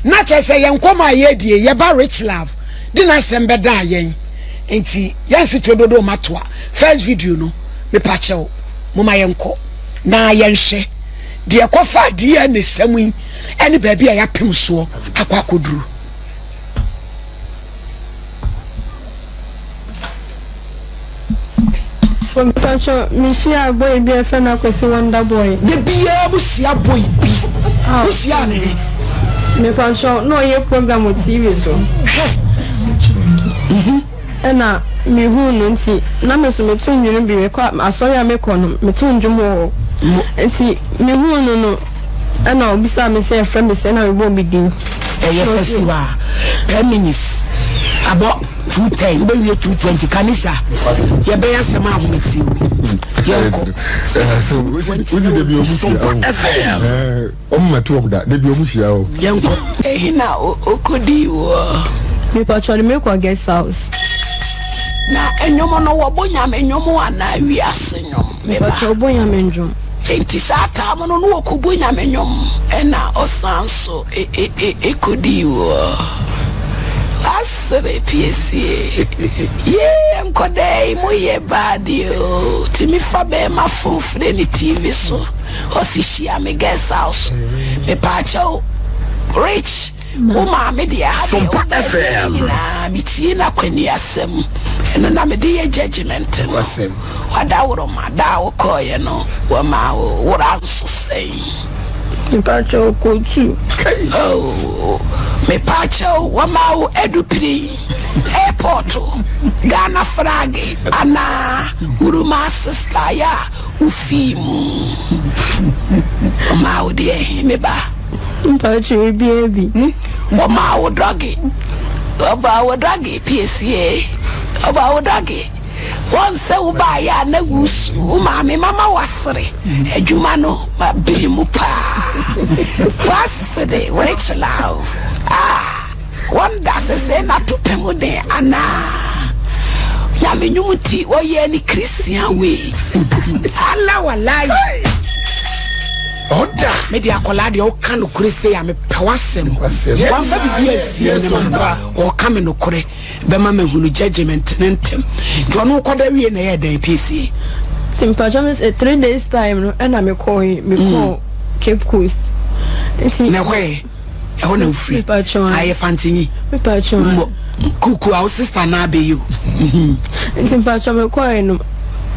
Na kyerɛ sɛ yɛn nkɔmmɔ a yɛredie, yɛba Rich Love de n'asɛm bɛdaa yɛn. Nti yɛnse turododo matoa first video no, mepakyɛw momma yɛnkɔ na yɛnhwɛ deɛ ɛkɔfaa DNA sɛm yi ne baabi a yɛapem soɔ akɔ akɔduru. Mpacho me hyia boy bi a yɛfrɛ no Akwasi Wonder Boy. Da biara mo hyia boy bi. Wo hyia ne he? Me pacho na ɔyɛ program wɔ TV so. Hwɛ. Mhm. Ɛna me huu no nti na me so me to nnwom bi me kɔ asɔre a me kɔ no me to nnwom wɔ hɔ. Nti me huu no no ɛna ɔbisaa me sɛ yɛfrɛ me sɛn na me bɔɔ me din. Ɛyɛ fa si hɔ a 10 minutes abɔ 2:10 wobɛwie 2:20 kanisa yɛbɛyɛ asɛm a ahomete o yɛnkɔ. 2:20 Sompa FM. Ɔmo ma to da debi ɔmo hyia o. Yɛnkɔ. Ehe na okodii woɔ? Mepatwɔ de mekɔ guest house. Na nnwom no wɔbɔ nyame nnwom anaa wiase nnwom? Me ba. Mepatwɔ wɔbɔ nyame nnwom. Enti saa tam no na wɔkɔbɔ nyame nnwom ɛna ɔsan so kodii woɔ? Wasere piesie. Yee nkɔdaa yi moyɛ bad oo. Tumi fa bɛɛma phone frɛ no TV so. Ɔse hyia me guest house mepaakyɛw Rich wo maame deɛ ha deɛ wo baa bia ne nyinaa metie n'akwanuasɛm ɛno na mede yɛ judgement no wadaworoma da a wokɔɔyɛ no wɔmaa wo wora nso sɛn. Mepaakyɛw kootu. Oh mepaakyɛw wɔmaa wo adupire airport Ghana frage anaa wuruma sister yɛ a Wofii mu. Wɔmaa wo deɛ he, me ba? Mpakyɛw ebiaa bi. Wɔmaa wo dɔge. Wɔmaa wo dɔge, piesie. Wɔmaa wo dɔge. Wɔn sɛ wobaeɛ a na wusu. Wo maame mama wasere. Adwuma no mabere mu paa. Wasere, rich love. Ah. Wɔn da sesɛɛ na to pɛ mu den anaa? Nyame nwom nti wɔyɛɛ ne Christian wei. Allah walai. Ɔda. Me de akwadaa deɛ ɔka nokorɛ sei a mepɛ w'asɛm. Wamfa biribi ansie me ne maame. Ɔka me nokorɛ bɛma mahunu judgement ne ntɛm. Nti ɔno kɔda wie na ɛyɛ dɛn piesie? Nti mpakyɛ me sɛ 3 days time no ɛna mekɔɔ mekɔɔ Cape Coast. Nti Na ɛhɔ ɛ? Ɛhɔ na wofiri? Ayɛ fantinyi. Mmɔ kuku a wo sister na abɛyi o. Nti mpakyɛ mekɔɛ no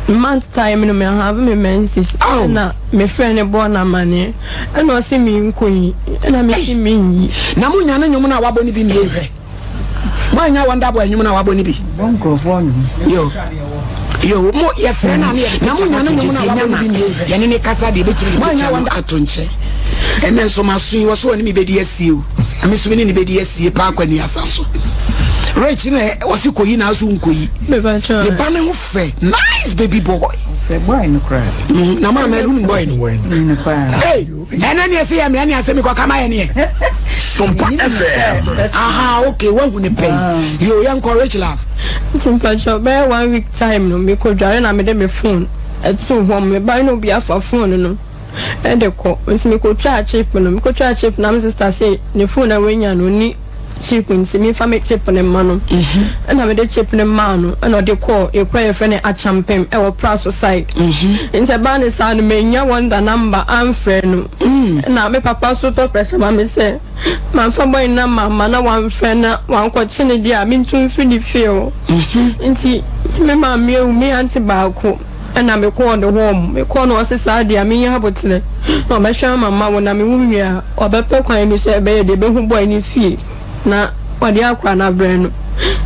month time no me have me menses. Ɛna me friend ne bɔɔ no amaneɛ. Ɛna ɔse me nkɔ yi. Ɛna me se me nyi. Na mo nya ne nwom no a wabɔ no bi mmie nhwɛ. Moannya Wonder Boy nnwom no a wabɔ no bi? Yo. Yo, mo yɛfrɛ no a ne yɛde picture no ato nkyɛn sɛ yɛnya no a yɛne ne kasa deɛ yɛbɛtumi de picture no ato nkyɛn. Ɛnɛ nso maso yi wɔ so ɔne me bɛdi asie o. Na me nso me ne ne bɛdi asie paa kwanuasa so. Rich na wɔse kɔyi na aso nkɔyi. Ne ba ne ho fɛ. Nice baby boy. Ɔsɛ boy no koraa. Na maama ɛnu nim boy no. Hey! Ɛnɛ neɛ sɛ yɛ mmerɛ ne asɛm kɔ kama yɛ neɛ. Sompa FM. Aha okay wahu ne pɛn. Yo yɛnkɔ Rich Love. Nti mpakyɛw bɛyɛ one week time no mekɔ dware na mede me phone ɛtoo hɔ mebae na obi afa phone no ɛde kɔ nti mekɔ twaa chip no mekɔ twaa chip na me sister se ne phone a wanya no onni chip nti memfa me chip no mma no ɛna mede chip no maa no ɛna ɔde kɔɔ ekura yɛfrɛ no Akyɛmpem ɛwɔ Praso side nti ɛbaa ne saa no manya Wonder number amfrɛ no ɛna me papa so tɔ pressure ma me sɛ mamfa boy no number amma na wamfrɛ na wankɔkye no deɛ a mentu mfiri ne fie hɔ nti me maame awu me aunty baako Ɛna me kɔɔ ne hɔ ɔmo me kɔɔ no ɔse saa deɛ a menya aboterɛ na ɔbɛhwɛ ama ma wo na me wo wie a ɔbɛpɛ kwan bi so ɛbɛyɛ deɛ ɛbɛhu boy no fie na ɔde akora no abrɛ no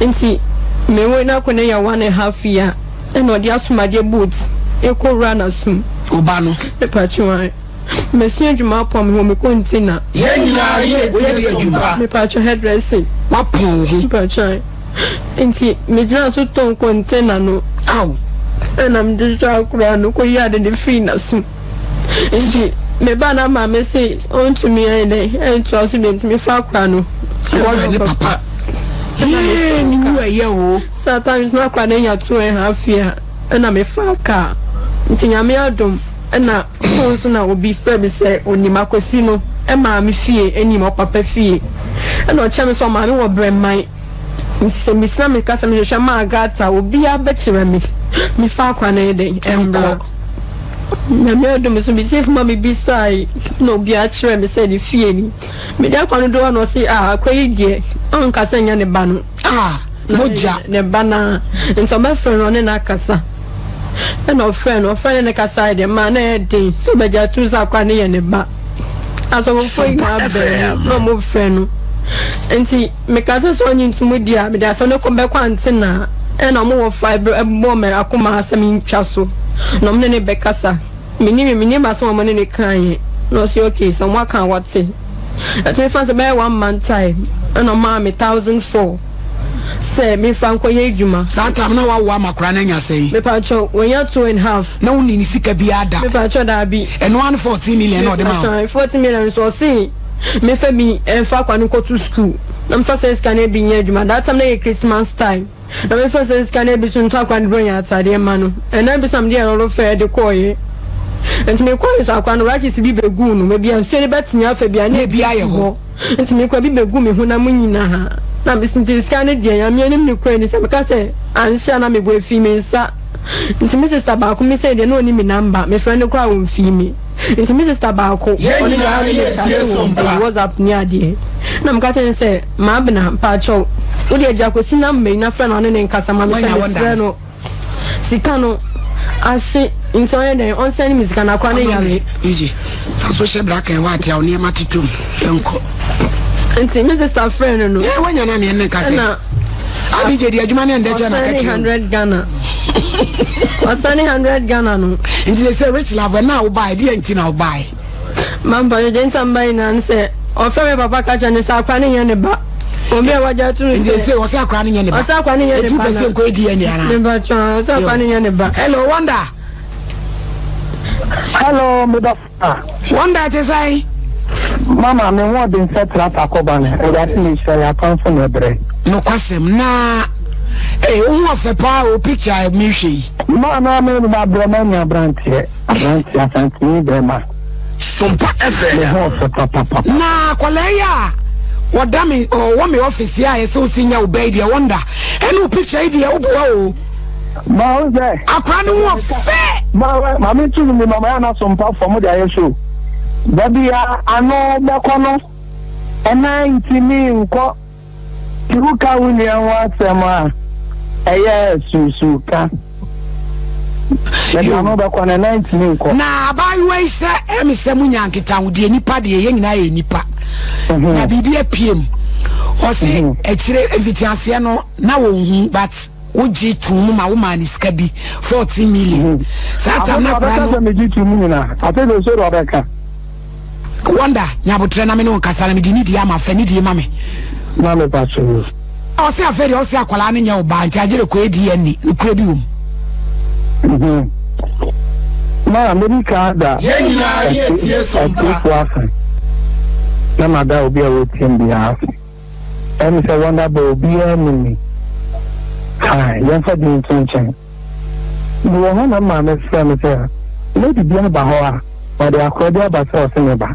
nti me wo no akɔ no yɛ one and half year ɛna ɔde asomadeɛ boot ɛkɔ wura n'asom. Wo ba no. Mepatwo ae. Masua adwuma apɔn me ho me kɔ nti na. Yɛn nyinaa yɛ Woyɛ deɛ adwuma. Mepatwo hairdressing. Wapɔn wo ho. Mepatwo ae. Nti megyinaa so tɔn container no. Ao. Ɛna mede hwɛ akora no kɔyi ade no firii n'asom. Nti mebaa na maame se ɔntumi ɛyɛ dɛn ɛntoa so bio nti mefa akora no. Nkɔhwɛ ne papa. Yee ne wu ɛyɛ o. Saa times na akora no anya 2½ year ɛna mefaa car. Nti Nyame adom ɛna phone so na obi frɛ me sɛ onim Akwasi no ɛmaa me fie ɛnim ɔpapa fie. Ɛna ɔkyerɛ me sɛ ɔmaame wɔ Brɛman. Nti sɛ mesi na meka sɛ mehwehwɛ ma Agatha a, obiara bɛkyerɛ me. Mefa akwan no yɛ dɛn? Ɛmbra. Nyame adom so mesii ma mebisae na obiara kyerɛɛ me sɛ ne fie ni. Mede akwa no duu hɔ na ɔse ah akwa yi deɛ ɔnka sɛ nyɛ ne ba no. Ah mogya. Ne ba no ara. Nti ɔbɛfrɛ no ɔne no akasa. Ɛna ɔfrɛɛ no, ɔfrɛɛ ne ne kasae deɛ maa na ɛyɛ den sɛ ɔbɛgye atum sɛ akwa no yɛ ne ba. Asɔfofoɔ nyinaa baa mu na wɔfrɛ no. Nti meka sɛ sɛ ɔnye ntom di a mede asɛm no kɔ bɛkɔ antenaa. Ɛna wɔn wɔ fa ɛbɔ me akoma asɛm ntwa so na wɔn ne ne bɛkasa. Menim menim asɛm a wɔn ne ne kaeɛ. Na ɔse okay sɛ wɔn aka a wɔte. Ɛtumi fa sɛ bɛyɛ one month time ɛna ɔmaa me 1004 sɛ memfa nkɔyɛ adwuma. Saa time na wawo ama akwadaa no anya sɛn? Mepakyɛw, wanya two and half. Na wonni ne sika biara da? Mepakyɛw, daabi. Ɛno ara ne 14 million na ɔde maa wo? Mepakyɛw, 14 million nso ɔse memfa bi mfa akwadaa no nkɔto school na memfa saa sika no bi nyɛ adwuma. That time na ɛyɛ Christmas time. Na memfa saa sika no bi so ntɔ akwadaa no Buronya ataadeɛ mma no. Ɛna bi so na mede yɛɛ lɔre fare de kɔeɛ. Nti mekɔeɛ nso akwadaa no rashes bi bɛguu no. Baabi a nsuo no bɛtene afa biara na ebi si hɔ. Nti mekura bi bɛgu me honam nyinaa. Na mese nti sika no deɛ Nyame anim nokorɛ ni sɛ meka sɛ anhyɛ a na mebɔ afiri me nsa. Nti me sister baako me sɛi deɛ na ɔnni me number, mefrɛ no koraa ɔmfii me. Nti me sister baako Yɛn ɔno deɛ nyinaa ɔne me yɛ chat tie wɔ Sompa. WhatsApp ne adeɛ. Na meka kyerɛ no sɛ Maabena mpakyɛw wo deɛ gya Kwasi number yi na frɛ no ɔne ne nkasa ma me sɛ Wanya wɔn da mesrɛ no. no. Sika no ahye nti ɔnyɛ dɛn ɔnsɛne me sika no akora no yare. Easy. Fa so hyɛ black and white a nneɛma tete mu. Yɛnkɔ. Nti me sister frɛ no no. Yɛn wanya na neɛ ne nka sɛ. Abigye di adwuma ne ndɛ kyɛ na kakyɛ. Ɔsane 100 Ghana. Ɔsane 100 Ghana no. Nti sɛ sɛ rich love na wo bae deɛ nti na wo bae. Mampa yɛ gyɛnsa mba nyinaa ne sɛ ɔfrɛ me papa ka kyerɛ ne sɛ akora no nyɛ ne ba. Obi a wagye ato no sɛ. Nti sɛ ɔsɛ akora no nyɛ ne ba. Ɔsɛ akora no nyɛ ne ba na. Etu pɛ sɛ nkɔ DNA ana. Mempa kyɛw ɔsɛ akora no nyɛ ne ba. Hello Wonder. Hello me dɔfo. Wonder te sɛn? Mama me ho ɔden sɛ trata kɔba no Awurade na ehyira yɛ atamfo na ɛbrɛ. Nokwasɛm na ee wo ho ɔfɛ paa o picture a mehwɛ yi. Maa na me ma brɛ ma nya abranteɛ abranteɛ asanteni bɛɛma. Sompa FM. Me ho ɔfɛ papapapa. Na akwadaa yi a ɔda me ɔwɔ me office yi a yɛsɛ wosi nya wo bɛyi deɛ Wonder ɛne wo picture yi deɛ woboa o. Ma wo sɛ. Akora no ho ɔfɛ. Ma wɛ ma me tu mi mama ya na so mpa fam de ayɛ show. Dabi ya ano bɛkɔ no ɛnan ntumi nkɔ ti wo ka wo nua ho asɛm a ɛyɛ susu ka. Dabi ano bɛkɔ no ɛnan ntumi nkɔ. Na abaayewa yi sɛ ɛmi sɛ mo nya nkitahodie nipa deɛ yɛn nyinaa yɛ nipa. Na biribi apue mu. Ɔse akyire mfitiaseɛ no na wɔn hu but. Wogye too mu ma womaa no sika bi, 14 million. Saa tam no akora no. Afei megye too mu nyinaa. Afei de nso de ɔbɛka. Wonder, nya abotrɛ na me ne wo nkasa na mede nidie ama, fa nidie ma me. Ma me pa so. Ɔse afei deɛ ɔse akwadaa no nyɛ wo ba nti agyere kɔ DNA, nokorɛ bi wɔ mu. Ma medi kan da Yɛn nyinaa yɛ tie Sompa. atiefoɔ ase na mada obi a ɔretie me biara ase. Ɛne sɛ Wonder Boy obiara nnim me. Fine, yɛmfa din nto nkyɛn. Mewɔ hɔ na me maame frɛ me sɛ lady bi aba hɔ a ɔde akwadaa bi aba sɛ ɔse ne ba.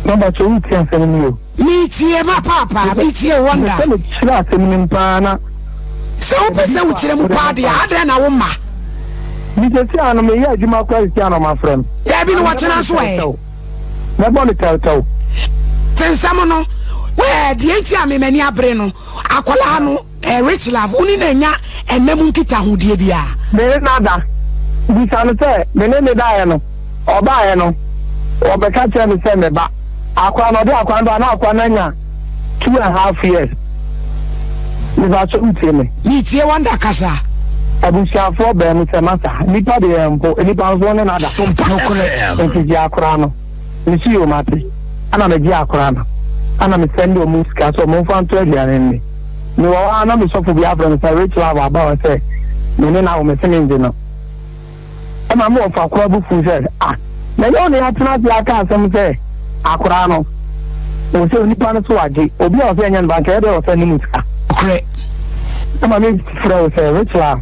Maba kyɛ woretie asɛm no o. Metie ma paapa, metie Wonder. Mepɛ sɛ mekyerɛ asɛm no mu paa na. Sɛ wopɛ sɛ wokyerɛ mu paa deɛ a, adɛn na womma? Me seesei ano meyɛ adwuma koraa seesei a na wɔafrɛ me. Daabi no wɔkyena nso ɛ? Mɛbɔ no tɛwtɛw. Te nsɛm no, eh, deɛ nti a me m'ani abere no, akwadaa no, eh, Rich Love, wo ne no anya ɛnna mu nkitahodie biara? Me ne no ada. Bisa no sɛ, me ne no daeɛ no, ɔbaeɛ no, ɔbɛka kyerɛɛ me sɛ me ba. Akwadaa no, ɔde akwadaa no baeɛ na akwadaa no anya two and half years. Mepakyɛ wotie me? Metie Wonder kasa. Abusuafoɔ bɛn me sɛ masa, nnipa deɛ yɛn mpo, nnipa nso wo ne no ada. Sompa Nokorɛ. FM. Nti gye akora no. Mese yoo mate. Ɛna megye akora no. Ɛna me sɛnde ɔmo sika sɛ ɔmo nfa nto aduane nni. Mewɔ hɔ ara na me sɔfo bi afrɛ me sɛ Rich Love aba hɔ sɛ me ne no awo mese mengye no. Ɛma me wɔfa koraa bo fuw sɛ, Ah, na ɛnyɛ wo na yɛatena ase aka asɛm sɛ akwadaa no, wɔ sɛ onipa no so wagye obi a ɔsɛ ɛnyɛ ne ba nka ɛyɛ dɛ ɔsɛ ne mu sika. Nokorɛ. Ɛma me frɛ wo sɛ, Rachel a,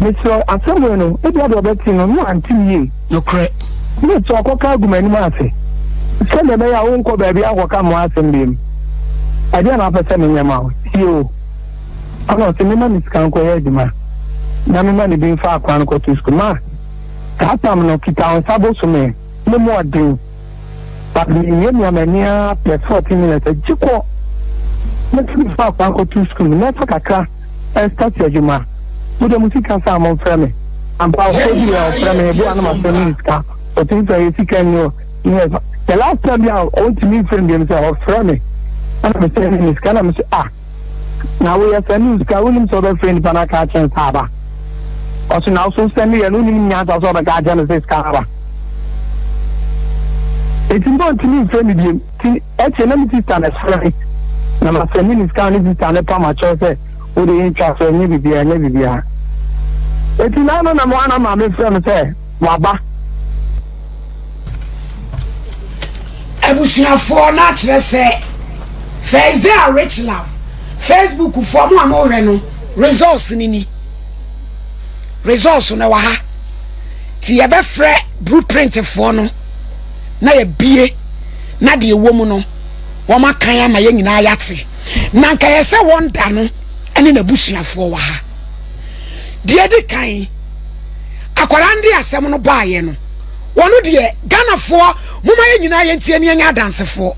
mesrɛ wo, asɛm wei no, ebia deɛ ɔbɛte no, na wante no yie. Nokorɛ. Mesrɛ wo, kɔka agu m'anim ase. Sɛdeɛ ɛbɛyɛ a wonkɔ baabi ankɔka mo asɛm biom. Ɛdeɛn na wopɛ sɛ menyɛ ma wo? Tie o. Ɛna ɔse mema no sika nkɔyɛ adwuma na mema no bi mfa akora no kɔto sukuu. Ma, saa tam no kita wo nsa bosome ne mu ɔden. But memiamia m'ani ara pɛ 14 minutes agye kɔ. Mɛtumi fa akora nkɔto sukuu no mɛfa kakra ɛstart adwuma. Mo deɛ mo sika saa momfrɛ me. Ampa ɔkɔduru a ɔfrɛ me ebi a na masɛ me sika. Ɔtumi frɛ yɛ sika ni o. Yes. The last time bi a ɔntumi mfrɛ me biom sɛ ɔfrɛ me ɛna me sɛ ne sika na me sɛ ah na woyɛ sɛ ne sika wonim sɛ wobɛfrɛ nipa no aka akyerɛ no sɛ aba ɔso na woso sɛ ne yɛ no wonim nyansa sɛ wobɛka akyerɛ no sɛ sika aba ɛti mpo ɔntumi mfrɛ me biom nti ɛkyɛ na me sista na ɛfrɛ me na masɛ ne ne sika ne sista ne pam akyerɛ sɛ wode yɛntwa so ɛnyɛ biribiara ɛnyɛ biribiara ɛti na ano na mo ana maame frɛ me sɛ waba. Abusuafoɔ na akyerɛ sɛ first day a rich love Facebook foɔ mo a mo hwɛ no results ni ni results no wɔ ha ti yɛbɛfrɛ blueprint foɔ no na yɛbie na deɛ ɛwɔ mu no wɔn akan ama yɛn nyinaa yɛate na nka yɛ sɛ wɔn da no ɛne n'abusuafoɔ wɔ ha deɛ di kan akwadaa no de asɛm no baeɛ no wɔn deɛ Ghanafoɔ moma yɛn nyinaa yɛntie ne yɛnyɛ adansefoɔ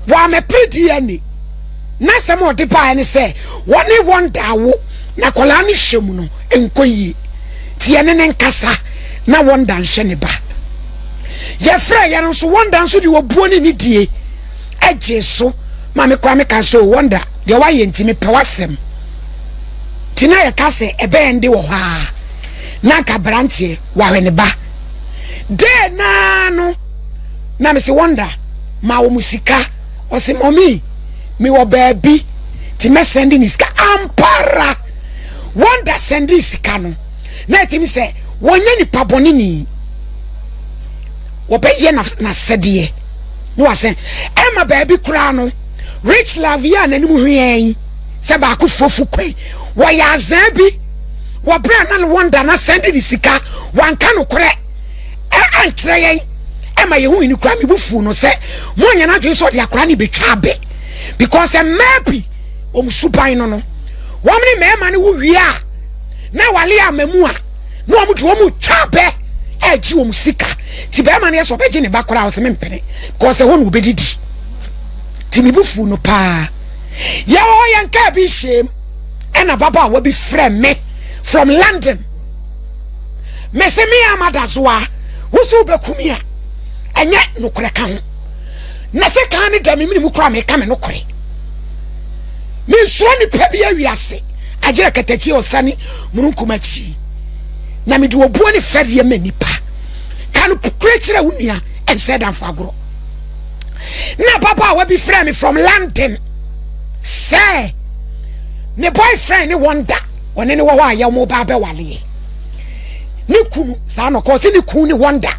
wɔamɛpere DNA n'asɛm a ɔde baeɛ ne sɛ wɔne wɔn da awo na akwadaa no hyɛ mu no nkɔ yie nti yɛne ne nkasa na wɔn da nhyɛ ne ba yɛfrɛ yɛn nso wɔn da nso de obuo ne ne die agye so ma me kora meka so wɔn da deɛ wayɛ nti mepɛ w'asɛm Nti na yɛka sɛ ɛbɛyɛ nde wɔ hɔ ara na anka aberanteɛ wahwɛ ne ba. Dee naa no na mese Wonder ma wɔn sika. Ɔse mɔmi mewɔ baabi nti mɛsɛnde ne sika. Ampara Wonder sɛnde sika no na ɛtumi sɛ wɔnyɛ nipa bɔne ni. Wɔbɛyɛ n'asɛdeɛ na wasɛn. Ɛma baabi koraa no Rich Love yi a n'anim hweɛn sɛ baako fuofu kwan wɔyɛ azaa bi wɔ berɛ a na Wonder na sɛnde ne sika wanka nokorɛ ankyerɛ yɛn ɛma yɛhu ne kura mebu fuu no sɛ moanyɛ no adwene sɛ ɔde akora ne bɛtwa abɛ because mmaa bi wɔn suban no no wɔn ne mmarima no wo wie a na wale ama mu a na wɔn de wɔn twa abɛ ɛgye wɔn sika ti bɛrima no yɛ sɛ ɔbɛgye ne ba koraa ɔsɛ mempene because ɛhɔ na ɔbɛdidi ti mebu fuu no paa Yɛwɔ hɔ yɛn kaa bi hyɛm ɛna ababaawa bi frɛ me from London. Mese me ama da so a woso wobɛku me a ɛnyɛ nokorɛ ka ho. Na sɛ kan ne da me mene mu koraa meka me nokorɛ. Mensuro nipa bi awiase agyerɛ katakyi ɔsane mununkum akyi. Na mede obuo ne fɛdeɛ ma nipa. Ka no korɛ kyerɛ wo nua ɛnsɛ damfo agorɔ. na ababaawa bi frɛ me from London sɛ ne boyfriend ne wɔn da ɔne ne wɔ hɔ a yɛ wɔn ba abɛwaleɛ ne kunu saa na ɔkɔ sɛ ne kunu ne wɔn da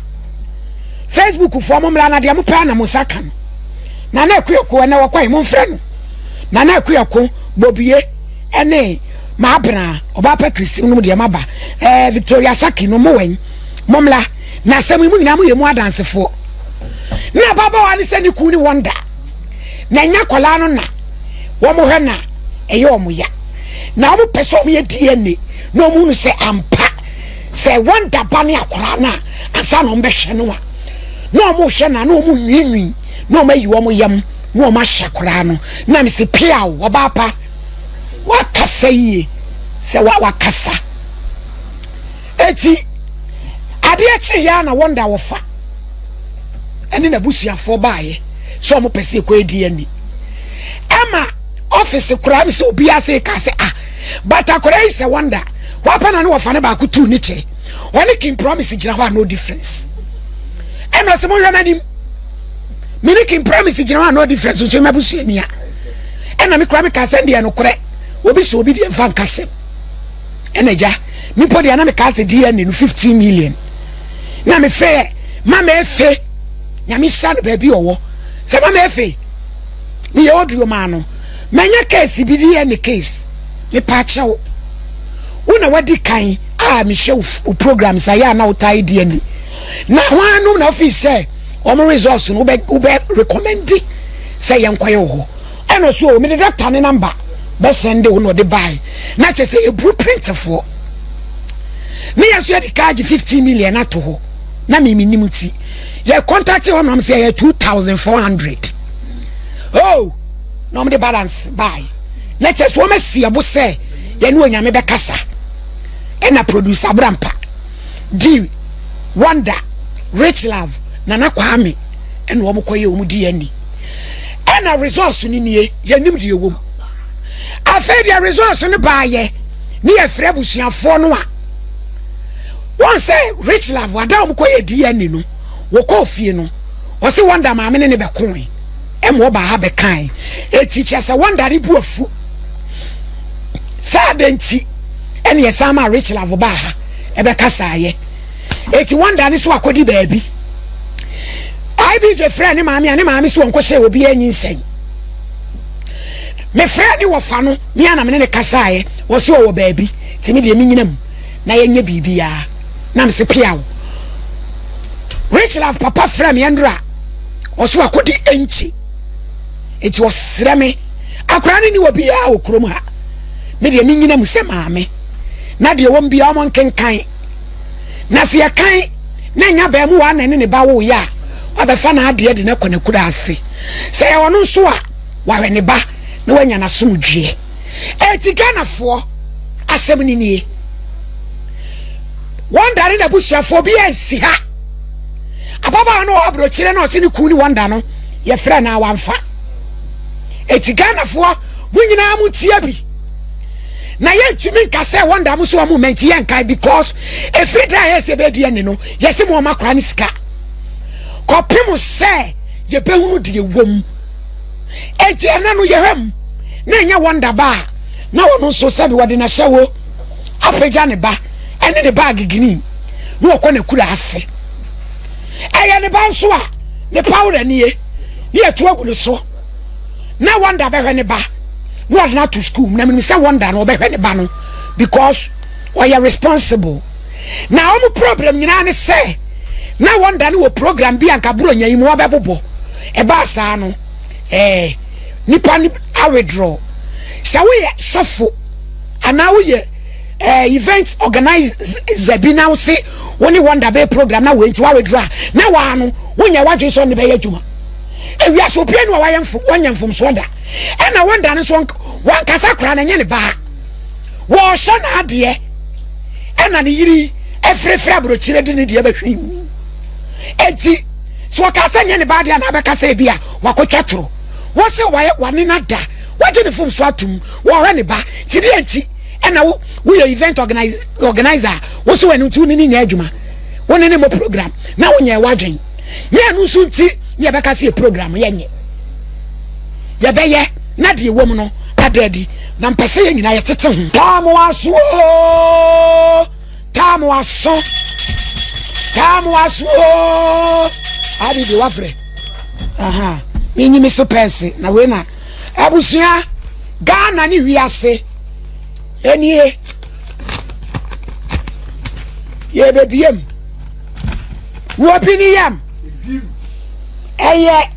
Facebook foɔ mo mmra na deɛ mo pɛ na mo nsa ka no Nana Akuako ɛnɛ wɔkɔ yi mo mfrɛ no Nana Akuako Bobie ɛne Maabena ɔbaa pɛ Kristi nom deɛ maba ɛɛ Victoria Saki no mo wɛn mo mmra na asɛm yi mo nyinaa mo yɛ mu adansefoɔ. Na ababaawa no sɛ ne kun ne wɔn da na ɛnyɛ akwadaa no na wɔn hwɛ na ɛyɛ wɔn ya na wɔn pɛ sɛ wɔn yɛ DNA na wɔn hunu sɛ ampa sɛ wɔn da ba ne akwadaa no a ansa na wɔn bɛhwɛ no a na wɔn hwɛ na na wɔn nwiinwii na wɔn ayi wɔn yam na wɔn ahyɛ akwadaa no na mesi piaw ɔbaa pa wakasa yie sɛ wakasa. Eti adeɛ kyeeɛ ara na Wonder wɔfa ɛne n'abusuafoɔ baeɛ sɛ wɔn pɛ sɛ ɛkɔyɛ DNA. Ɛma ɔfisi koraa mi sɛ obiara sɛ ɛka sɛ ah but akwadaa yi sɛ Wonder wapa na ne wɔfa ne baako tuu ne kyɛ wɔne King Promise gyina hɔ a no difference. Ɛna ɔsɛ mo hwɛ m'anim me ne King Promise gyina hɔ a no difference nso m'abusuani a ɛna me koraa me ka sɛ deɛ nokorɛ obi sɛ obi deɛ mfa nkasɛm. Ɛna agya me mpo deɛ na mekaa sɛ DNA no 15 million na mefrɛ mama efe nyame hyira no baabi ɔwɔ sɛ mama efe meyɛ audio maa no manya case bi DNA case mepa akyɛw wo na wadi kan a mehwɛ wo program sɛ yɛ a na wotaa DNA na hwan nom na wofii sɛ Wɔn results no wobɛ wobɛ recommend sɛ yɛnkɔyɛ wɔ hɔ. Ɛna ɔso o mede doctor ne number bɛ send wo na ɔde bae. Na kyerɛ sɛ yɛ blueprint foɔ. Ne yɛn nso yɛde kaa gye 15 million ato hɔ. Na me menim nti yɛ contact hɔ nom sɛ yɛ 2400. Oh na wɔn de balance bae. Na kyerɛ sɛ wɔn asi ɛbo sɛ yɛne Onyame bɛkasa. Ɛna producer Abrampa di Wonder, Rich Love, Nana Kwame ɛna wɔn kɔyɛ wɔn DNA. Ɛna results no nie, yɛnim deɛ ɛwɔ mu. Afei deɛ results no baayɛ ne yɛfrɛ abusuafoɔ no a wɔn sɛ Rich Love ada wɔn kɔyɛ DNA no wɔkɔɔ fie no wɔsi Wonder maame ne ne bɛkoe ɛma ɔbaa ha bɛkae eti kyɛ sɛ Wonder ne bu afu sɛ adɛn nti ɛne yɛsan ma Rich Love baa ha ɛbɛkasaeɛ eti Wonder ne so akɔdi baabi IBJ frɛ ne maame a ne maame so wɔnkɔhyɛ obi anyinsɛn mefrɛ ne wɔfa no me ana mene ne kasaeɛ wɔ so ɔwɔ baabi nti me deɛ menyina mu na yɛnyɛ biribiara na mese pia wo Rich Love papa frɛ me ɛndora ɔso akɔdi ɛnkyi nti ɔsrɛ me akwaraa no ni wɔ biara wɔ kurom ha me deɛ menyina mu sɛ maame na deɛ wɔm biara ɔmo nkenkan na sɛ yɛkan na nya baamuwa na ɛne ne ba woyɛ a wabɛfa n'adeɛ de no akɔ n'akura ase sɛ ɛwɔ no nso a wahwɛ ne ba na wanya n'asomdwoeɛ. Eti Ghanafoɔ asɛm no nie. Wɔn da ne n'abusuafoɔ bi ansi ha. Ababaawa no wɔ aburokyire na ɔse ne kun ne wɔn da no yɛfrɛ no a wamfa. Eti Ghanafoɔ mo nyinaa mo tie bi. Na yɛntumi nka sɛ wɔn da mo so wɔn mma nti yɛnkae because efiri da a yɛsɛ bɛdi ɛne no yɛse mo ɔma kora ne sika. Kɔpem sɛ yɛbɛhunu deɛ wɔ mu. Enti ɛna no yɛhwɛ mu na ɛnyɛ wɔn da ba a na ɔno nso sɛbi wɔde n'ahyɛwo apagya ne ba ɛne ne baage green na ɔkɔ n'akura ase. Ɛyɛ ne ba nso a ne pawura nie ne yɛto agu ne so na wɔn da bɛhwɛ ne ba na ɔde no ato sukuu mu na menim sɛ wɔn da no ɔbɛhwɛ ne ba no because ɔyɛ responsible. Na wɔn problem nyinaa ne sɛ na wɔn da no wɔ program bi a nka buronya yi mu wɔbɛbobɔ. Ɛbaa saa no ɛɛ nipa no awithdraw. Sɛ woyɛ sɔfo anaa woyɛ ɛɛ event organizer bi na wose wo ne wɔn da bɛyɛ program na wei nti wawithdraw a na waa no wonyɛ w'adwene sɛ ɔne bɛyɛ adwuma. Ewiase obiara ni wɔ wayɛ mfom wɔnyɛ mfomsoɔ da. Ɛna wɔn da no nso wankasa koraa na ɛnyɛ ne baa. Wɔrehyɛ n'adeɛ ɛna ne yere yi afirafira aburokyire de ne deɛ bɛhwɛ mu. Eti sɛ ɔka sɛ nyɛ ne ba adeɛ anaa bɛka sɛ ebi a wakɔtwa toro. Wɔsɛ wayɛ wane no ada wagye ne fom so atum wɔhwɛ ne ba ti deɛ nti ɛna wo woyɛ event organizer a wo so ɛno nti wo ne ne nyɛ adwuma wo ne ne mmɔ program na wonyɛ wadwen nyɛ ɛno nso nti ne yɛbɛka sɛ yɛ program yɛnyɛ yɛbɛyɛ na deɛ ɛwɔ mu no ada adi na mpɛ sɛ yɛn nyinaa yɛtete ho. Taa mo aso oo, taa mo aso, taa mo aso oo. Adi deɛ wafrɛ. Aha, menyi me so pɛɛse na wei na abusua Ghana ne wiase enie yɛbɛbiem wɔ bi ne yam ɛyɛ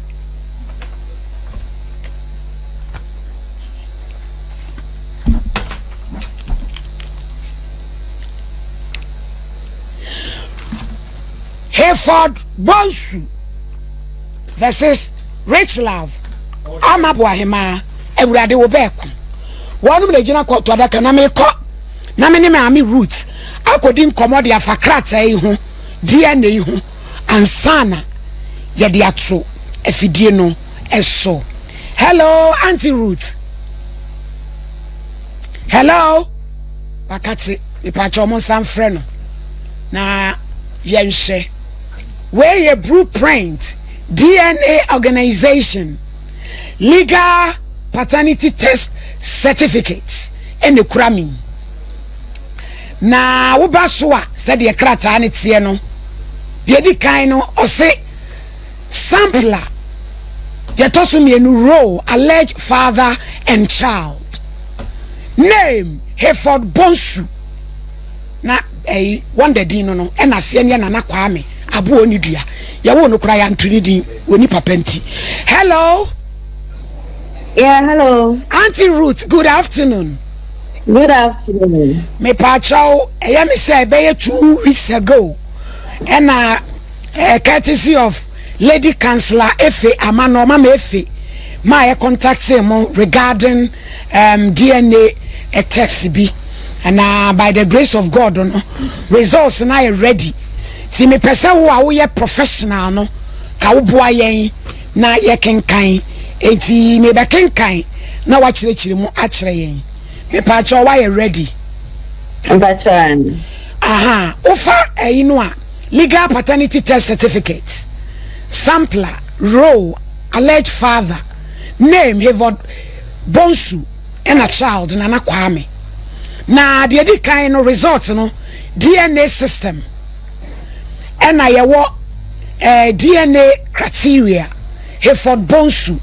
Hayford Bonsu versus Rich Love Ama Boahemaa Awurade wo bɛɛko wɔnom na gyina kɔɔto adaka na mekɔ na me ne maame Ruth akɔdi nkɔmmɔ de afa krataa yi ho DNA yi ho ansa na yɛde ato afidie no so. Hello, Auntie Ruth. Hello. Wakate, mepakyɛ ɔmo nsa mfrɛ no na yɛnhwɛ. Wei yɛ Blueprint DNA Organization Legal Paternity Test Certificate ɛna ekura mi. Na woba so a sɛdeɛ krataa no teɛ no, deɛ edi kan no ɔse sampler, deɛ ɛtɔ so mmienu role alleged father and child, name Hayford Bonsu na ɛyi wɔn da din no no ɛna aseɛ no yɛ Nana Kwame. Aboɔ ne dua. Yɛwoo no koraa yɛanto ne din. Ɔni papa nti. Hello. Yeah, hello. Auntie Ruth, good afternoon. Good afternoon. Mepaakyɛw, ɛyɛ me sɛ ɛbɛyɛ 2 weeks ago ɛna courtesy of Lady Councillor Efe Amano, Mama Efe, maa yɛ contact mo regarding DNA test bi, na by the grace of God no, results na yɛ ready. Ti mepɛ sɛ wo a woyɛ professional no ka woboa yɛn na yɛkenkan. Enti mebɛkenkan na wakyerɛkyerɛ mu akyerɛ yɛn. Mepaakyɛw, woayɛ ready? Mpakyɛw. Aha, wofa ɛyi no a, legal paternity test certificate, sampler, role, alleged father, name Hayford Bonsu, ɛna child Nana Kwame. Na deɛ di kan no, result no, DNA system, ɛna yɛwɔ DNA criteria, Hayford Bonsu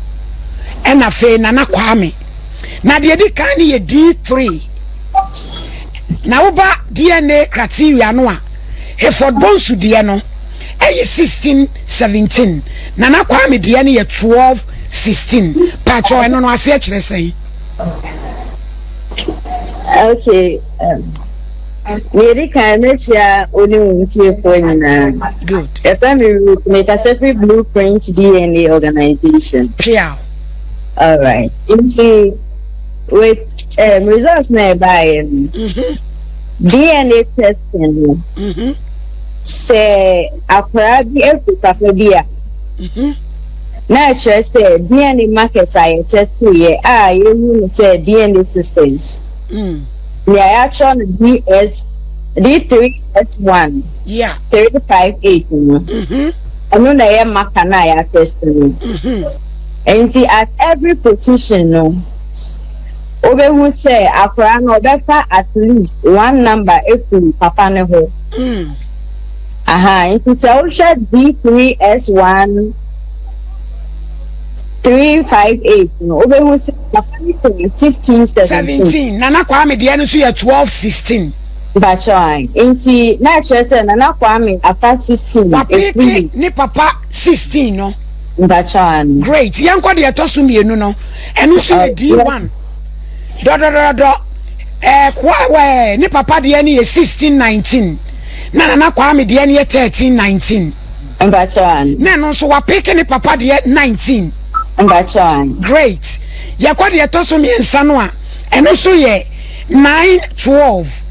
ɛna afei Nana Kwame. Na deɛ di kan no yɛ D3. Na woba DNA criteria no a, Hayford Bonsu deɛ no ɛyɛ 16 17, Nana Kwame deɛ no yɛ 12 16. Paatwɔ, ɛno no aseɛ kyerɛ sɛn? Okay. Medi kan mɛkyia oni wo ntiefoɔ nyinaa. Good. Yɛfrɛ me Ruth, mekasa firi Blueprint DNA Organization. Piaw. All right. Nti with results na ɛbaeɛ no, DNA testing no, sɛ akwaraa bi afiri papa bi a, na ɛkyerɛ sɛ DNA markers a yɛtesteyɛ a yɛhu no sɛ DNA systems, nea yɛatwerɛ no DS D3S1 358 no, ɛno na ɛyɛ marker no a yɛatest no. Nti at every position no, wobɛhu sɛ akwaraa no ɔbɛfa at least one number efiri papa ne hɔ. Aha, nti sɛ wohwɛ D3S1 358 no, wobɛhu sɛ papa no kura 16 17. 17. Nana Kwame deɛ no nso yɛ 12 16. Mpakyɛw, nti na kyerɛ sɛ Nana Kwame afa 16 wapick efiri ne papa 16 no. Mpakyɛw. Great. Yɛnkɔ deɛ ɛtɔ so mmienu no. Ɛno nso yɛ D1 dɔdɔdɔdɔ. Kwa wɛ ne papa deɛ no yɛ 16 19, na Nana Kwame deɛ no yɛ 13 19. Mpakyɛw. Na ɛno nso wapick ne papa deɛ 19. Mpakyɛw. Great. Yɛkɔ deɛ ɛtɔ so mmiɛnsa no a, ɛno nso yɛ 9 12.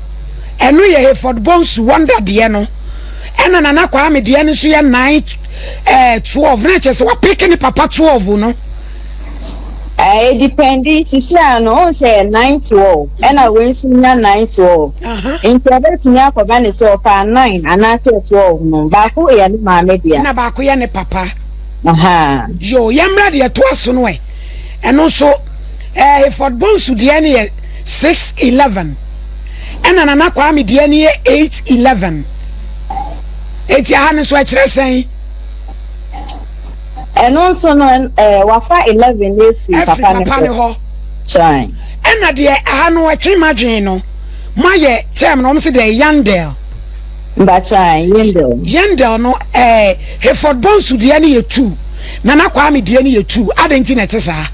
Ɛno yɛ Hayford Bonsu Wonder deɛ no, ɛna Nana Kwame deɛ no nso yɛ 9 12, na kyerɛ sɛ wapick ne papa 12 no. Ɛɛ, depend. Sisi a no, ohun sɛ 9 12, ɛna wei nso nya 9 12, nti ɛbɛtumi akɔba ne sɛ ɔfa 9 anaasɛ 12 no, baako yɛ ne maame dea. Na baako yɛ ne papa. Aha. Yo, yɛmmra deɛ ɛtoa so no. Ɛno nso Hayford Bonsu deɛ no yɛ 6 11, ɛna Nana Kwame deɛ no yɛ 8 11. Eti aha no nso ɛkyerɛ sɛn? Ɛno nso no, wafa 11 efiri ɛfiri papa ne papa ne hɔ. Hɔ. Kyɛn. Ɛna deɛ aha no ɛtwe madwene no, moayɛ term no, wɔn sɛ deɛ Yandel. Mpakyɛw, Yandel. Yandel no, Hayford Bonsu deɛ no yɛ 2, Nana Kwame deɛ no yɛ 2. Adɛn nti na ɛte saa?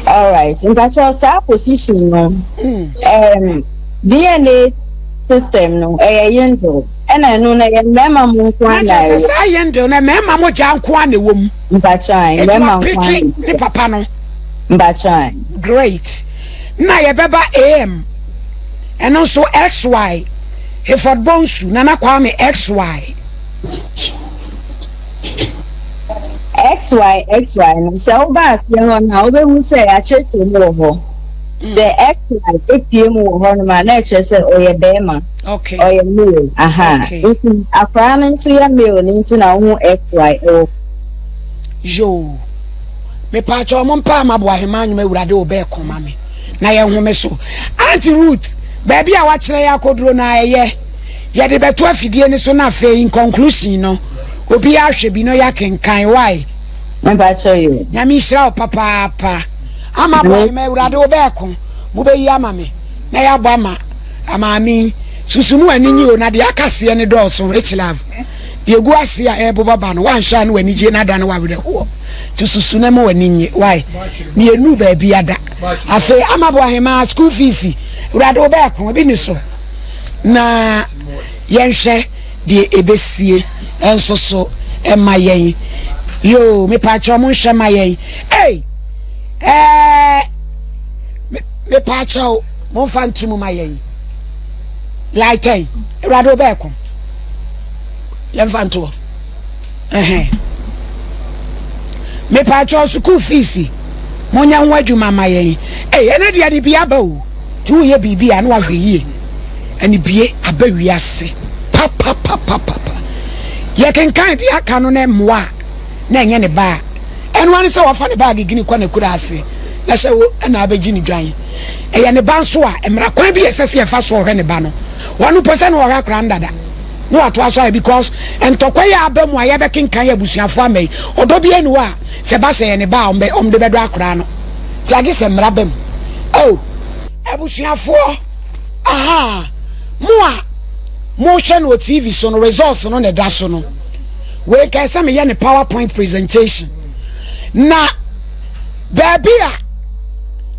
Alright, mpakyɛw, saa position no, DNA system no ɛyɛ Yandel, ɛna ɛno no ɛyɛ mmarima mu nko Na ara na kyerɛ sɛ ɛwɔ. saa Yandel no, mmarima mogya nko ara na ɛwɔ mu. Mpakyɛw, Eti mmarima nko ara wapick na ne papa no. Mpakyɛw. Great. Na yɛbɛba am, ɛno nso XY, Hayford Bonsu, Nana Kwame XY. XY XY no, sɛ woba aseɛ hɔ no a, wobɛhu sɛ yɛakyerɛkyerɛ mu wɔ hɔ sɛ XY epie mu wɔ hɔ nom a, na ɛkyerɛ sɛ ɔyɛ bɛrima. Ɔyɛ male aha. Nti akwaraa no nso yɛ male no, nti na wohu XY ɛwɔ. Yoo, mepaakyɛ ɔmo mpa ama bo ahema anwom. Awurade wo bɛɛ kɔma me na yɛhome so. Auntie Ruth, baabi a wakyerɛ yɛ akɔduro no a, ɛyɛ yɛde bɛto afidie no so, na afei in conclusion no, obiara ahwɛ bi no yɛakenkan wae. Mpakyɛw yo. Nyame nhyira wo papaapa. Ama bo ahema, Awurade wo bɛɛ ko mobɛyi ama me na yɛabɔ ama amaame yi susu mu ani nyi o. Na deɛ aka seɛ ne dɔɔso. Rich Love. Deɛ egu ase a ɛreboba ba no, woanhwɛ a na w'anigye no adane w'awerɛhoɔ. Nti susu na ma w'ani nnye. Why? Mmienu baabi ada. Afei Amabo Ahemaa school fees, Awurade wo bɛɛko, ebi ni so. Na yɛnhwɛ deɛ ɛbɛsie nso so ɛma yɛn. Yoo, mepaakyɛw mo nhwɛ ma yɛn. Ei! Ɛɛ, mepaakyɛw momfa nto mu ma yɛn. Laitɛn, Awurade wo bɛɛko. Yɛmfa nto hɔ. Ɛhɛn. Mepaakyɛw sukuu fees monyɛ ho adwuma ma yɛn. Ei, ɛnɛ deɛ anibie aba o. Nti woyɛ biribi a na wahwɛ yie. Anibie aba wiase papapapapa. Yɛkenkan deɛ aka no na mmoa a na ɛnyɛ ne ba a. Ɛno ara ne sɛ wafa ne baage gini kɔ n'akura ase na hyɛ wo na abɛgye ne dwan. Ɛyɛ ne ba nso a, mmara kwan bi a ɛsɛ sɛ yɛfa so ɔhwɛ ne ba no. Wɔn pɛ sɛ na ɔhwɛ akora no dada. Na watoa so ayɛ because ntɔkwa yi a aba mu a yɛbɛkenkan yɛ abusuafoɔ ama yi, ɔdɔ biara nni hɔ a sɛ ɛba sɛ ɛyɛ ne ba a wɔde bɛdɔ akora no. Nti agye sɛ mmara ba mu. Oh! Abusuafoɔ, ahaa, mo a mohwɛ no wɔ TV so no, results no na ɛda so no. Wei nka ɛsɛ meyɛ ne power point presentation. Na baabi a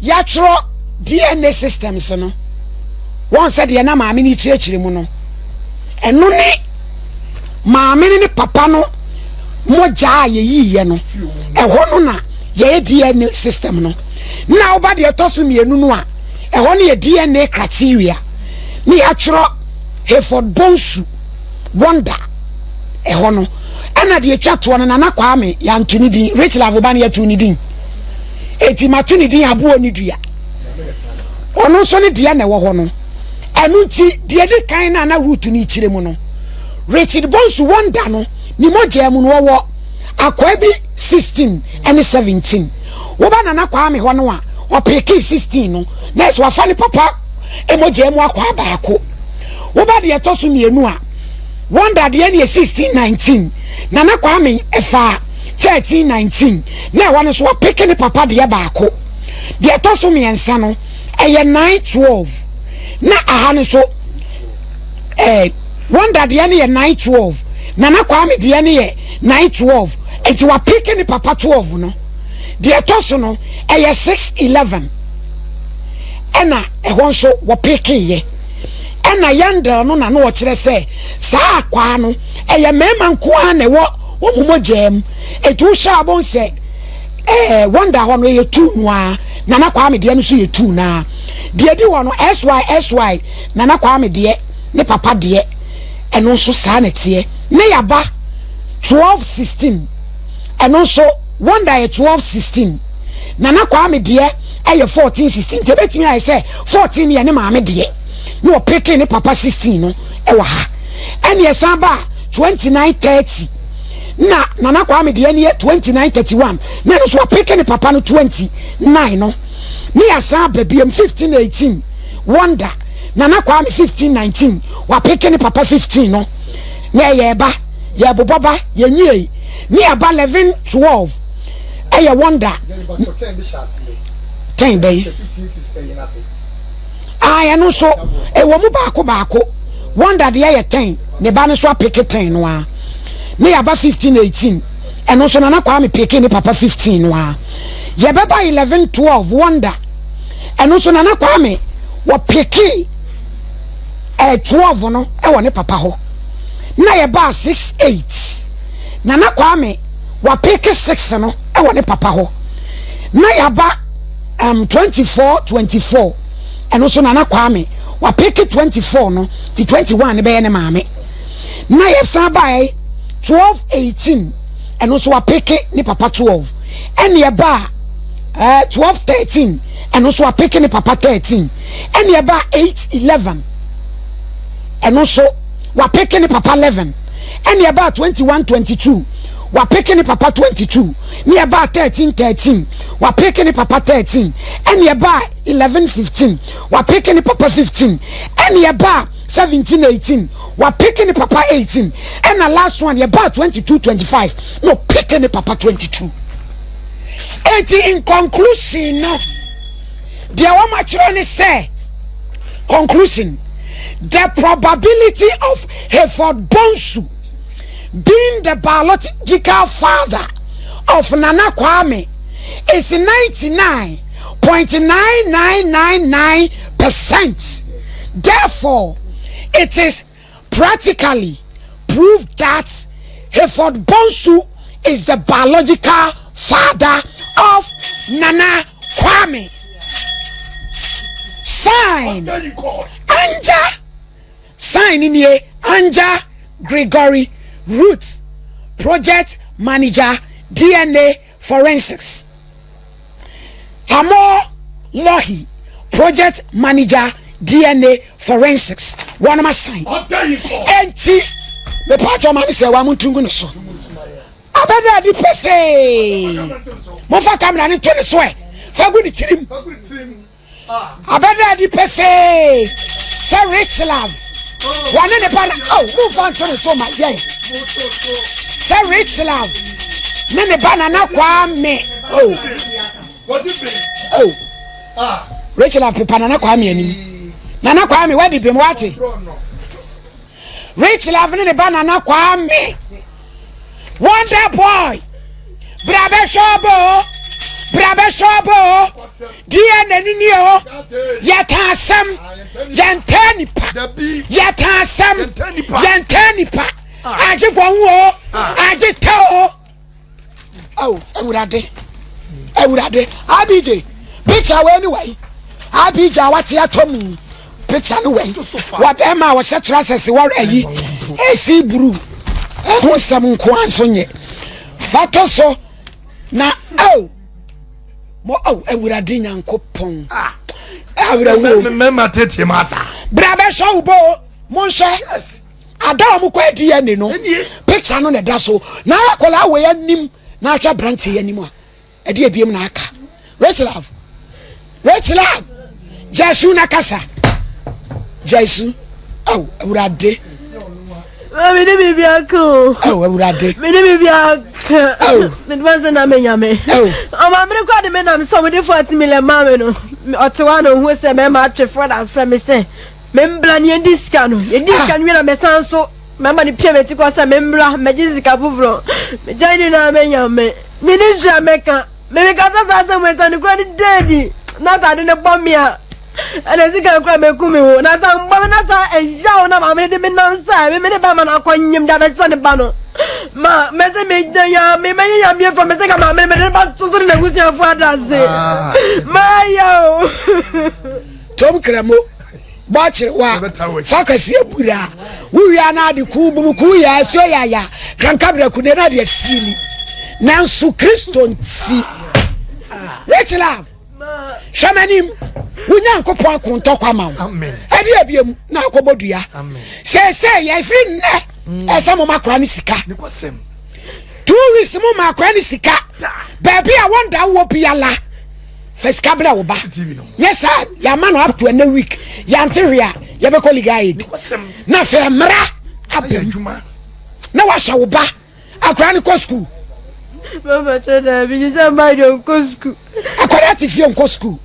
yɛatwerɛ DNA systems no, wɔn sɛ deɛ na maame no kyerɛkyerɛ mu no, ɛno ne maame no ne papa no mogya a yɛyiiɛ no, ɛhɔ no na yɛyɛ DNA system no. Na woba deɛ ɛtɔ so mmienu no a, ɛhɔ no yɛ DNA criteria ne yɛatwerɛ Hayford Bonsu Wonder ɛhɔ no. Ɛna deɛ ɛtwa toɔ no, Nana Kwame, yɛanto ne din, Rich Love ba no yɛtoo ne din, eti mato ne din Aboɔ ne Dua. Ɔno nso ne deɛ na ɛwɔ hɔ no. Ɛno nti deɛ ɛdi kan no a na Ruth no rekyerɛ mu no, Richard Bonsu Wonder no, ne mogyaa mu no ɔwɔ akwaa bi 16 ne 17. Woba Nana Kwame hɔ no a, ɔpekee 16 no, na ɛsɛ wafa ne papa mogyaa mu akwaa baako. Woba deɛ ɛtɔ so mmienu a, Wonder deɛ no yɛ 16 19, Nana Kwame ɛfaa 13 19, na ɛhɔ no nso wapeke ne papa deɛ baako. Deɛ ɛtɔ so mmiɛnsa no, ɛyɛ 9 12, na aha no nso ɛɛ Wonder deɛ no yɛ 9 12, Nana Kwame deɛ no yɛ 9 12, nti wapeke ne papa 12 no. Deɛ ɛtɔ so no, ɛyɛ 6 11, ɛna ɛhɔ nso wɔpekeeɛ. Ɛna Yandel no na na ɔkyerɛ sɛ saa akwaa no ɛyɛ mmarima nko ara na ɛwɔ wɔn mogyaa mu. Eti wohwɛ a wobɛhu sɛ ɛɛ Wonder hɔ no ɛyɛ tuu no ara, Nana Kwame deɛ no nso yɛ tuu no ara. Deɛ ɛdi hɔ no SYSY Nana Kwame deɛ ne papa deɛ ɛno nso saa na ɛteɛ. Ne yaba 12 16, ɛno nso Wonder yɛ 12 16, Nana Kwame deɛ ɛyɛ 14 16. Nti ɛbɛtumi ayɛ sɛ 14 yɛ ne maame deɛ na ɔpeke ne papa 16 no ɛwɔ ha. Ɛne ɛsan ba 29 30, na Nana Kwame deɛ no yɛ 29 31, na ɛno nso wapeke ne papa no 29 no. Ne yɛasan aba biam 15 18, Wonder, Nana Kwame 15 19, wapeke ne papa 15 no. Na ɛyɛ ɛba yɛbobɔ ba yɛnwie ne yɛaba 11 12, ɛyɛ Wonder 10 bɛyi ah, ɛno nso ɛwɔ mu baako baako. Wonder deɛ yɛ 10, ne ba no nso apeke 10 no a. Ne yɛaba 15 18, ɛno nso Nana Kwame peke ne papa 15 no a. Yɛbɛba 11 12, Wonder, ɛno nso Nana Kwame wɔpeke 12 no ɛwɔ ne papa hɔ. Na yɛbaa 6 8, Nana Kwame wapeke 6 no ɛwɔ ne papa hɔ. Na yɛaba 24 24, ɛno nso Nana Kwame wapeke 24 no, ti 21 ne bɛyɛ ne maame. Na yɛsan baeɛ 12 18, ɛno nso wapeke ne papa 12. Ɛne ɛbaa 12 13, ɛno nso wapeke ne papa 13. Ɛne ɛbaa 8 11, ɛno nso wapeke ne papa 11. Ɛne ɛbaa 21 22, wapeke ne papa 22. Ne ɛbaa 13 13, wapeke ne papa 13. Ɛne ɛbaa 11 15, wapeke ne papa 15. Ɛne ɛbaa 17 18, wapeke ne papa 18. Ɛna last one, yɛbaa 22 25, na ɔpeke ne papa 22. Eti in conclusion no, deɛ wɔn atwerɛ ne sɛ, conclusion, the probability of Hayford Bonsu. being the biological father of Nana Kwame is 99.9999%. Therefore, it is practically proved that Hayford Bonsu is the biological father of Nana Kwame. Sign Anja Sign nie Anja Gregory Ruth Project Manager DNA Forensics Tamor Lohi Project Manager DNA Forensics wɔnom asan enti mepatwɔ ma ne sɛ wa montu ngu ne so abɛda adi pefee momfa kamera no nto ne so ɛ fa gu ne tirim Abɛda adi pefee sɛ Rich Love wɔne ne ba no oh momfa nto ne so ma yɛn sɛ Rich Love ne ne ba Nana Kwame oh oh Rich Love pepa Nana Kwame anim Nana Kwame wadi bem wate Rich Love ne ne ba Nana Kwame Wonder Boy bra bɛhwɛ ɔbɔ o bra bɛhwɛ ɔbɔ o DNA ni nie o yɛka asɛm yɛntɛ nipa yɛka asɛm yɛntɛ nipa agye bɔn o agye tɛ o. Ao Awurade, Awurade, ABJ, picture wei ne wei. ABJ a wate atɔ mu, picture no wei. Wɔ bɛrima a wɔhyɛ trousers wɔ ayi, esi buru. Ɛho nsɛm nko ara nso nyɛ. Fa to so na ao mo ao Awurade Nyankopɔn. Ah, awerɛhoɔ. Mɛma tete ma asa. Bra bɛhwɛ wo bo, monhwɛ. Yes. Ada a wɔkɔ DNA no, picture no na ɛda so. Na akwadaa wei anim na ahwɛ aberanteɛ yi anim a, ɛde ebiem na aka. Rich love, rich love, Jesu na kasa. Jesu, aw awurade. Mami ne biribi aka o. Aw awurade. Me ne biribi aka. Aw. Me de sɛ na me nyame. Aw. Ɔma mere kɔ de me nam sɛ ɔmo de 40 million maa me no. Ɔte hɔ a na ohun sɛ mɛma atwe fo na afrɛ me sɛ. Membra na yɛndi sika no. Yɛdi ah. sika no wie na mɛsan so mɛma no pia m'akyi kɔ sɛ membra mɛgye sika foforɔ. Megyae ne nyinaa mɛnya me. Menni hwee a mɛka. Memeka sɛ saa asɛm wei sɛ ne kora ne daadi na sɛ ade no bɔ me a ɛna sika kora mɛku me ho na sɛ mbɔ me na sɛ ɛyaw na maame no de me nam sɛ me me ne bɛma no akɔnyem de abɛhyɛ ne ba no ma mɛsɛ megyina ya me mɛyɛ yameɛ fɔ mɛsɛ ka maame no mɛde ne ba so so ne n'abusuafoɔ adase ah. mayɛ o Tom Kramo, bɔ akyerewa, fa kɛseɛ bura, wo wia na ade kuu bunu kuu ya asuo ya ya, kranka brɛko de na ade asili. Nanso Kristo nti. Rich love, hwɛ m'anim, wo Nyankopɔn ako ntɔkwa ma wo. Ɛde abiem na akɔbɔ dua. Seesei yɛfiri nnɛ mm. ɛsɛ mo ma akora ne sika. 2 weeks mo ma akora ne sika. Baabi a wɔn da wɔ biara. Fa sika brɛ wo ba. Nyɛ saa yɛama no up to ɛnɛ week yɛante hwee a yɛbɛkɔ legal aid. Na sɛ mmara aba mu na wahyɛ wo ba akwadaa no kɔ sukuu. Mama kyɛ daabi gye sɛ mma deɛ ɔnkɔ sukuu. Akwadaa te fie ɔnkɔ sukuu.